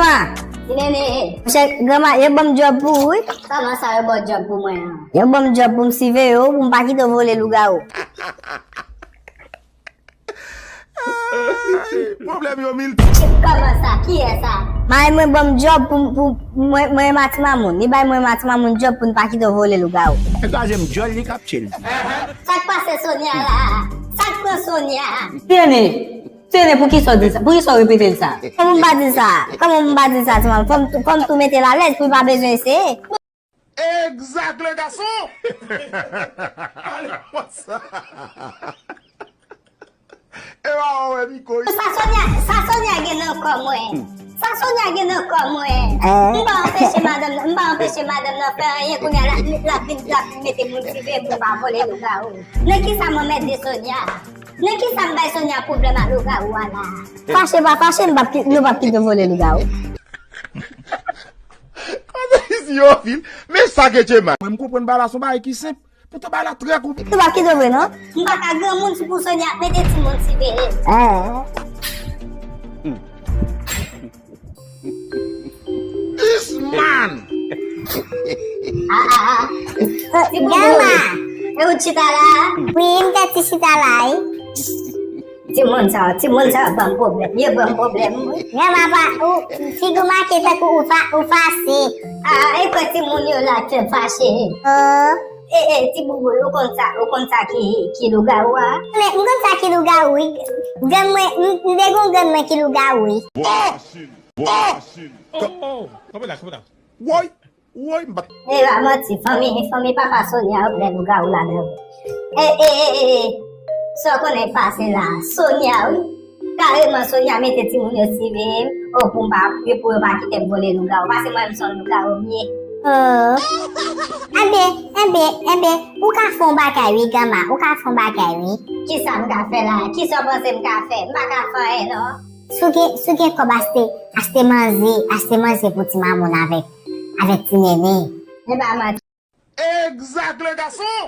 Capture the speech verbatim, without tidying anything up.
Ah, ti nene. Monchè, granma, yo ban m djòb pou ou, wi. Kòman sa yo ba w djòb pou mwen an? Yo ban m djòb pou m siveye w, pou m pa kite w vole lougawou. Pwoblèm yo miltip. Kòman sa? Kiyès sa? Mari mwen ban m djòb pou, pou mwen, mwen e Mati Mamoun. Li bay mwen e Mati Mamoun djòb pou n pa kite w vole lougawou. Nèg la je m djòl li k ap tchil. Sa k pase Sonia la? Sa k pran Sonia? Ti nene, ti nene, poukisa w di sa? Poukisa w repete l sa? Kòman m pa di sa? Kòman m pa di sa, ti manman? Fò m tou, fò m tou mete l alèz pou l pa bezwen eseye. Exact, le garçon! Ale konsa. E pa wè Miko. Sa Sonia, sa Sonia gen nan kò mwen. Sa Sonia gen nan kò mwen. M pa anpeche madanm nan, m pa anpeche madanm nan fè anyen, kounye a l ap, l ap vin, l ap vin mete moun siveye m pou m pa vole lougawou. Nan kisa m anmède Sonia? Nan kisa m bay Sonia pwoblèm ak lougawou a la? Fache pa fache, m p ap ki-, nou p ap kite vole lougawou. Kote isi yo vin? Men sa ke Tchema. Mwen m konprann bagay la se yon bagay ki senp. Poutan bagay la trè konplike. Nou p ap kite vre non. M pa ka granmoun si pou Sonia ap mete timoun siveye. Ah. This man! Ah, ah, ah. Ti boubou. Granma. E ou chita la? Wi, m te ti chita la, wi. Timoun sa, timoun sa ban m pwoblèm. Yo ban m pwoblèm, wi. Granma pa, ou, figi w make tankou ou fa-, ou fache. Ah, e kwè timoun yo la k fè m fache. Oh. E, e, ti boubou, ou konn sa, ou konn sa ki, ki lougawou a? Men, m konn sa ki lougawou, wi. Grann mwen, m, m te gon grann mwen ki lougawou, wi. Oh! Oh! Oh, oh, kanpe la, kanpe la. Woy! Woy, m pa t. E pa manti, fanmi, fanmi papa Sonia yo plen lougawou ladan yo. E, e, e, e, e. Sa w konnen k pase la? Sonia, wi. Kareman, Sonia mete timoun yo siveye m. O, pou m pa, pou yo pa kite m vole lougawou. Paske mwen, m se yon lougawou m ye. Oh. Enben, enben, enben, ou ka fè yon bagay, wi, granma. Ou ka fè yon bagay, wi. Kisa m ka fè la? Kisa w panse m ka fè? M pa ka fè anyen, non. Si w gen, si w gen kòb achte, achte manje, achte manje pou ti mamoun avèk, avèk ti nene. E pa manti. Exact, le garçon!